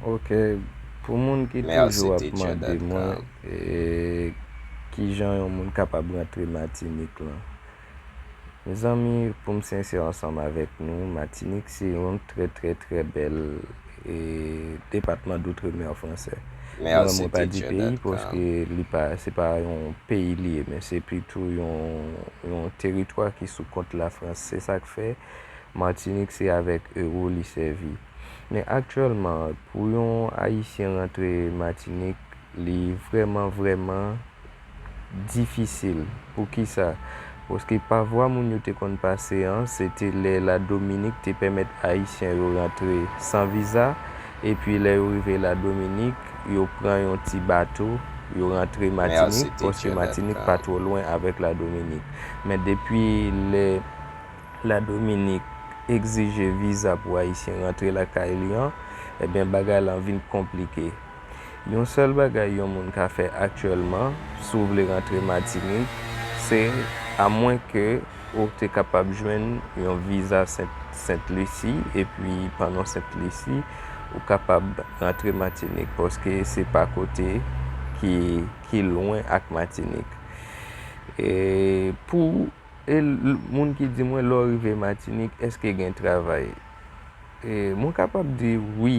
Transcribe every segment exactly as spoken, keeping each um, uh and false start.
Ok, pou moun ki toujou ap mande mwen e, kijan yon moun kapab rantre Matinik lan. Mezanmi, pou m sensè ansanm avèk nou, Matinik se yon trè, trè, trè bèl e, depatman d'outre-mer fransè. Mwen, mwen pa di peyi paske li pa, se pa yon peyi li ye, men se pito yon, yon teritwa ki sou kont Lafrans. Se sa k fè Matinik se avèk ewo li sèvi. Men aktyèlman, pou yon Ayisyen rantre Matinik, li vrèman, vrèman difisil. Poukisa? Paske pa vwa moun yo te konn pase an, se te lè Ladominik te pèmèt Ayisyen yo rantre san viza, epi lè yo rive Ladominik, yo pran yon ti bato, yo rantre Matinik, paske Matinik pa twò lwen avèk Ladominik. Men depi lè Ladominik egzije viza pou Ayisyen rantre lakay li an, ebyen bagay lan vin konplike. Yon sèl bagay yon moun ka fè aktyèlman, si w vle rantre Matinik, se amwenke ou te kapab jwenn yon viza Sent, Sent Lisi, epi pandan Sent Lisi, ou kapab rantre Matinik, paske se pa kote ki, ki lwen ak Matinik. E pou E l, moun ki di mwen, lè w rive Matinik, èske gen travay? E, mwen kapab di wi,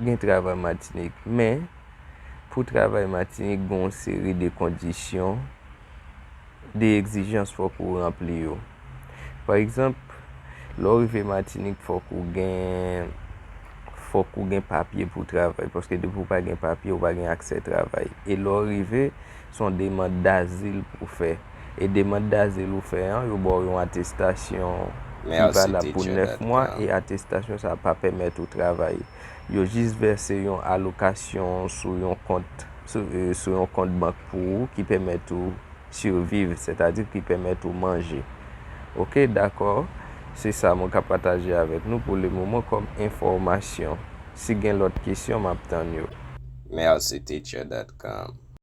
gen travay Matinik, men pou travay Matinik, gen yon seri de kondisyon, de egzijans fòk ou ranpli yo. Pa egzanp, lè w rive Matinik, fòk ou gen, fòk ou gen papye pou travay, paske depi w pa gen papye, ou pa gen aksè travay. E lè w rive, se yon demann dazil pou w fè. E demann dazil ou fè an, yo ba w yon atestasyon ki valab pou nèf mwa, e atestasyon sa a pa pèmèt ou travay. Yo jis vèse yon alokasyon sou yon kont, sou, e, sou yon kont bank pou ou ki pèmèt ou siviv, sètadi ki pèmèt ou manje. Ok, dakò. Se sa mwen ka pataje avèk nou pou le moman kòm enfòmasyon. Si gen lòt kesyon, m ap tann yo. Mèsi, teacher dot com.